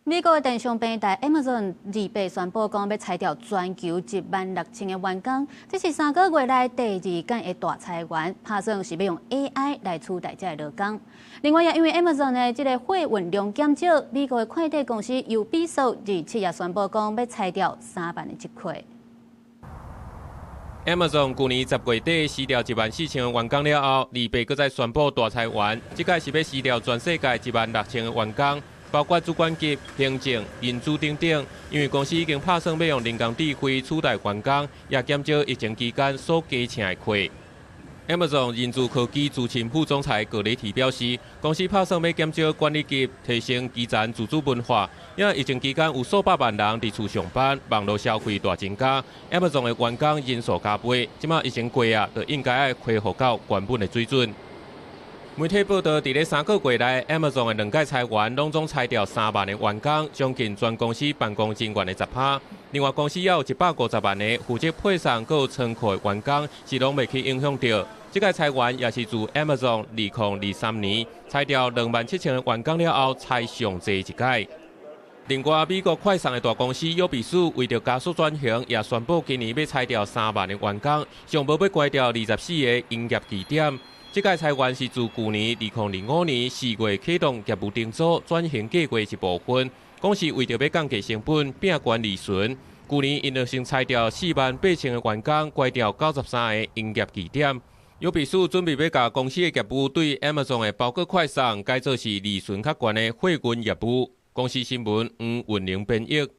美國的電商平台 Amazon 28宣布講欲裁掉全球16,000個員工，這是3個月內第二間的大裁員，拍算是欲用 AI 來取代這个勞工。另外，也因為 Amazon 的這個貨運量減少，美國的快遞公司優比索27也宣布講欲裁掉3萬個職缺。 Amazon 舊年10月底辭掉14,000個員工了後，28閣再宣布大裁員，這擺是欲辭掉全世界16,000個員工，包括主管級、行政、人資等等，因為公司已經拍算欲用人工智慧取代員工，也減少疫情期間所加請的客。Amazon 人資科技資深副總裁格雷提表示，公司拍算欲減少管理級，提升基層自主文化。因為疫情期間有數百萬人佇厝上班，網路消費大增加，Amazon 的員工人數加倍，這馬疫情過啊，就應該愛恢復到原本的水準。媒體報導，佇咧3個月內，Amazon 的兩擺裁員，攏總裁掉3萬個員工，將近全公司辦公人員的10趴。另外，公司也有150萬個負責配送閣有倉庫的員工，是攏袂去影響著。這擺裁員也是自 Amazon 2023年裁掉27,000個員工了後，裁上濟一擺。另外，美國快送的大公司優比斯為著加速轉型，也宣布今年欲裁掉3萬個員工，上無欲關掉24個營業據點。這擺裁員是自舊年2025年4月啟動業務重組轉型計畫一部分，講是為著欲降低成本、拼懸利潤。舊年𪜶就先裁掉4萬8千個員工，關掉93個營業據點。優比斯準備欲共公司的業務對 Amazon 的包裹快送改做是利潤較懸的貨運業務。公視新聞黃雲玲編譯。